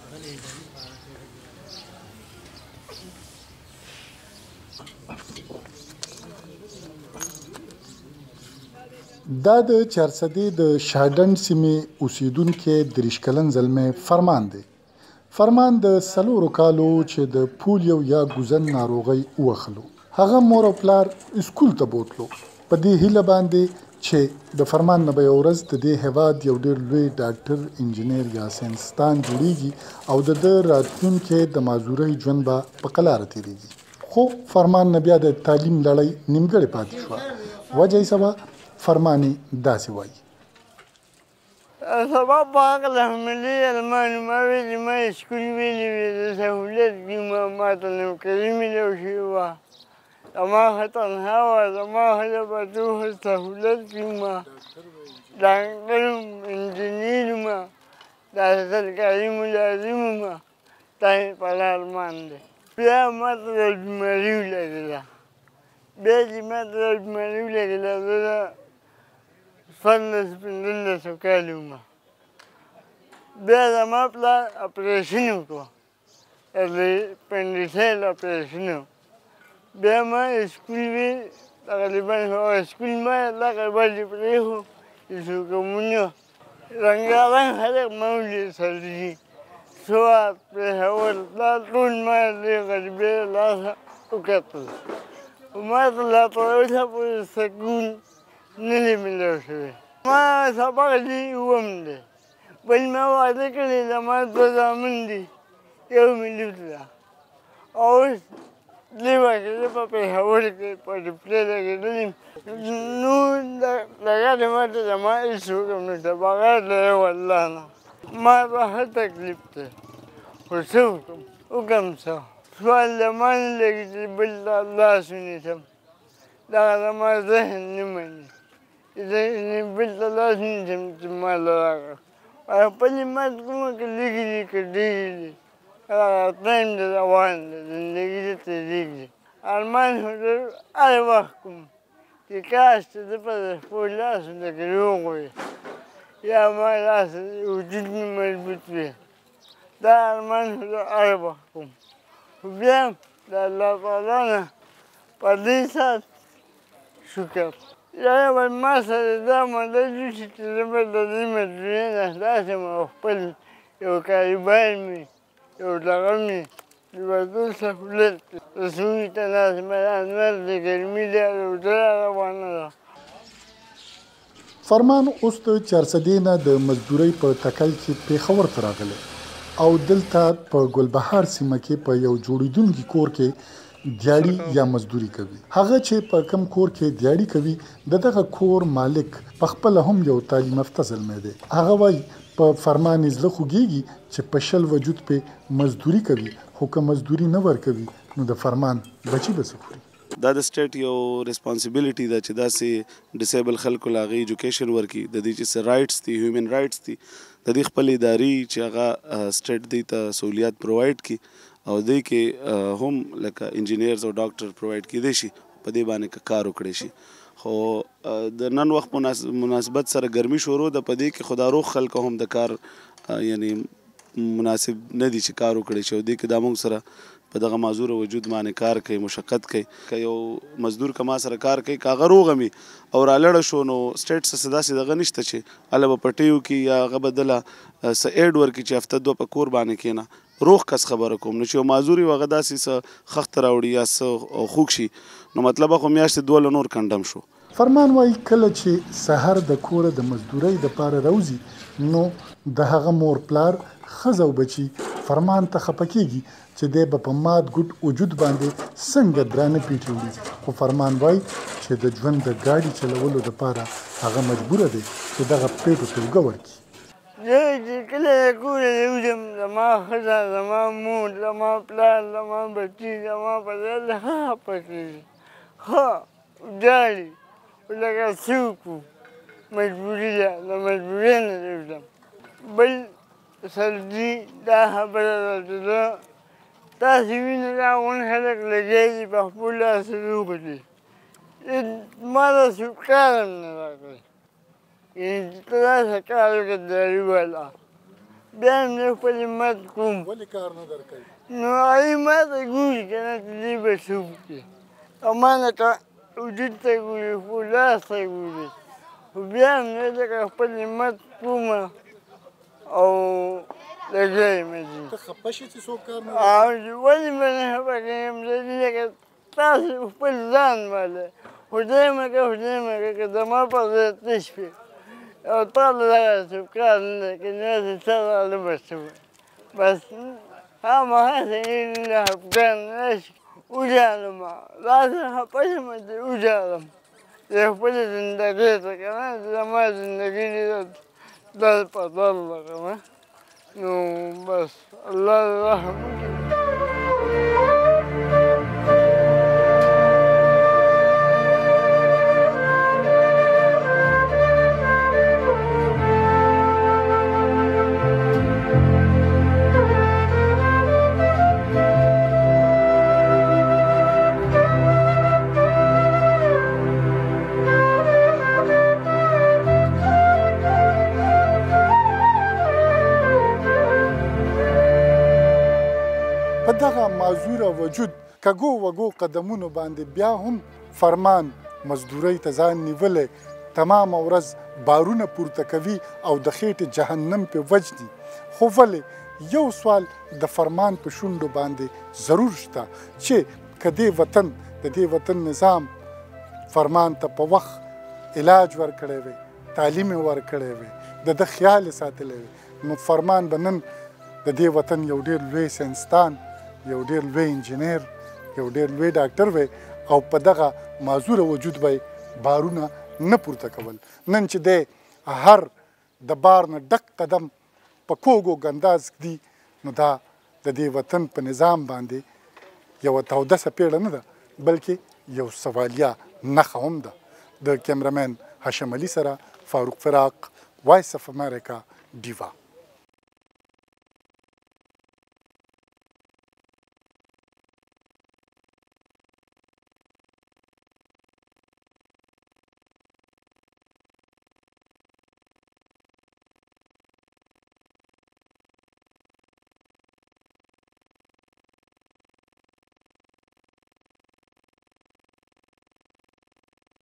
دا د چارسدې د شاډنډ سیمې اوسېدونکی 23 کلن زلمی فرمان دی. فرمان د 4 کالو چې د پولیو یا ګوزن ناروغۍ ووهلو، هغه مور او پلار سکول ته بوتلو په دې هیله باندې چې د فرمان نه به یوه ورځ د دې هېواد یو ډېر لوی ډاکټر، انجنیر یا ساینسدان جوړیږي او د ده راتلونکی د معذورۍ ژوند به په قلاره تېرېږي. خو فرمان نه بیا د تعلیم لړۍ نیمګړې پاتې شوه. وجه یې څه وه؟ فرمان یې داسې وایي: سبا په هکله ملي ارمان ما ویلي، ما سکول ویلي وي، د سهولت ما ماته نوکري میلاو شوې وه، زما ښه تنخوا وه، زما ښه د بچو ښه سهولت کې ما ډاکټر وم، انجنیر وم، دا سرکاري ملازم وم، دا مې په ارمان دی. بیا ما ته د بیماري ولګېده، بیا چې ما ته د بیماري ولګېده، زه د 14 15 کالو وم. بیا زما پلار اپرېشن وکړو، د پنډیسایل اپرېشن و. بیا ما سکول وی تقریبا سکول ما دغه بجې پرېښو چې څو رنګارنګ خلک ما ولید، سرجي سوات پېښور دا ټول ما دې غریبۍ له لاسه وکتل. ما ته لا تر اوسه پورې سکون نه دی میلاو شوی. ما سبق دی اووم دی، بل ما واده کړی، زما 2 زامن دي، یو مې لور ده. او اوس دې وخت زه په پېښور کې په ډیپلې لګېدلی یم. نو دغه دې ما ته زما هېڅ حکم نشته بغیر له یو الله نه. ما ته ښه تکلیف دی، خو څه وکړم، وکړم څه؟ سوال له ما نه لګي چې بل ته لاس ونیسم، دغه زما ذهن نه مني چې زه بل ته لاس ونیسم چې ما له راکړه. خپل مات کومه که لږ دي که ډېر دي، هغه ټایم دی روان دی، زندګي دې تېرېږي. ارمان خو زه هر وخت کوم چې کاش چې زه په خپلو لاسو لږ روغ وی، یا ما لاس وجود مې مضبوط وي، دا ارمان خو زه هر وخت کوم. خو بیا د الله تعالی نه په دې ساعت شکر. یا به ما سره دا مدد وشي چې زه به د دې مجموعې نه خلاص یم او خپل یو کاروبار مې، یو دغه مې د بچو سهولت رسولي ته ناست یم. انور د ګرمي ده، روژه را روانه ده. فرمان اوس د چارسدې نه د مزدورۍ په تکل کې پېښور ته راغلی او دلته په ګلبهار سیمه کې په یو جوړېدونکي کور کې دیاړي یا مزدوري کوي. هغه چې په کم کور کې دیاړي کوي، د دغه کور مالک په خپله هم یو تعلیم یافته زلمی دی. هغه وایي په فرمان یې زړه خوږېږي چې په شل وجود پې مزدوري کوي، خو که مزدوري نه ورکوي نو د فرمان بچي به څه خوري. دا د سټیټ یو ریسپانسیبিলিټي ده چې داسې ډیسیبل خلکو له هغې ایجوکیشن ورکړي، د دې چې څه رایټس دي، هیومن رایټس دي، د دې خپل ادارې چې هغه سټیټ دی ته سہولیات پرووایډ کړي او دې کې هم لکه انجینیرز او ډاکټر پرووایډ کېدی شي، په دې باندې که کار وکړی شي. خو د نن وخت مناسبت سره ګرمي شروع ده، په دې کې خو دا روغ خلکو هم د کار یعنی مناسب نه دي چې کار وکړی شي، او دې کې دا موږ سره په دغه معذور وجود باندې کار کوي، مشقت کوي. که یو مزدور که ما سره کار کوي، که هغه روغ وي او رالړه شو، نو سټیټ څه داسې دغه نشته چې هله به پټیو کې یا هغه به دله څه ایډ ورکړي چې هفته دوه په کور باندې کښېنه. روغ کس خبره کوم، نو چې یو معذور وي هغه داسې څه خښته راوړي یا څه خوږ شي، نو مطلب خو میاشتې دوه له نور کنډم شو. فرمان وایي کله چې سحر د کوره د مزدورۍ دپاره راوځي نو د هغه مور پلار، ښځه او بچي فرمان ته خپه کېږي چې دی به په مات ګوټ وجود باندې څنګه درانه پیټي وړي، خو فرمان وایي چې د ژوند د ګاډي چلولو دپاره هغه مجبوره دی چې دغه پیټو ته اوږه ورکړي. زه چې کله له کوره راوځم، زما ښځه، زما مور، زما پلار، زما بچي، زما په ځای ښه خپه کېږي، ښه ژاړي، خو لکه څه وکړو، مجبوري ده، له مجبورۍ نه راوځم. بل سردي دا خبره ده چې زه تاسې وینئ دا غونډ خلک لګیا دي په خپلو لاسو روغ دي، ما ته څوک کار هم نه راکړی. یعنې چې ته داسې کار وکړه دیاړي والا، بیا هم زه خپل همت کوم. ولې کار نه درکوي؟ نو هغوی ما ته ګوري که نه چې دوی به څه وکړي، او ما لکه وجود ته ګوري، خو لاس ته ګوري، خو بیا هم زه لکه خپل همت کوم او لګیا یم. ته خفه شې چې څوک کار نه؟ ولې به نه خفه کېږم؟ زه لکه تاسو خپل ځان باندې، خدای مه کړه، خدای مه کړه که زما په ځای ته شوې او تا له دغسې کار نه دی که نه داسې څه راله به څه وي، بس خامخا څنګه خفګان راشي وژاړم، داسې خفه شم چې وژاړم د خپلې زندګۍ ته، که نه زما زندګي ډېره در په در ده، که نه نو بس الله دې رحم وکړي. په دغه معذوره وجود کږو وږو قدمونو باندې بیا هم فرمان مزدورۍ ته ځان نیولی، تمامه ورځ بارونه پورته کوي او د خېټې جهنم پې وژني. خو ولې یو سوال د فرمان په شونډو باندې ضرور شته چې که دې وطن د دې وطن نظام فرمان ته په وخت علاج ورکړی وی، تعلیم یې ورکړی وی، د ده خیال یې ساتلی وی، نو فرمان به نن د دې وطن یو ډېر لوی ساینسدان، یو ډېر لوی انجنیر، یو ډېر لوی ډاکټر وی او په دغه معذوره وجود به یې بارونه نه پورته کول. نن چې دی هر د بار نه ډک قدم په کوږو ګنداز ږدي، نو دا د دې وطن په نظام باندې یوه توده څپېړه نه ده، بلکې یو سوالیه نښه هم ده. د کیمرمین هاشم علي سره فاروق فراق، وایس اف امریکا، ډیوه.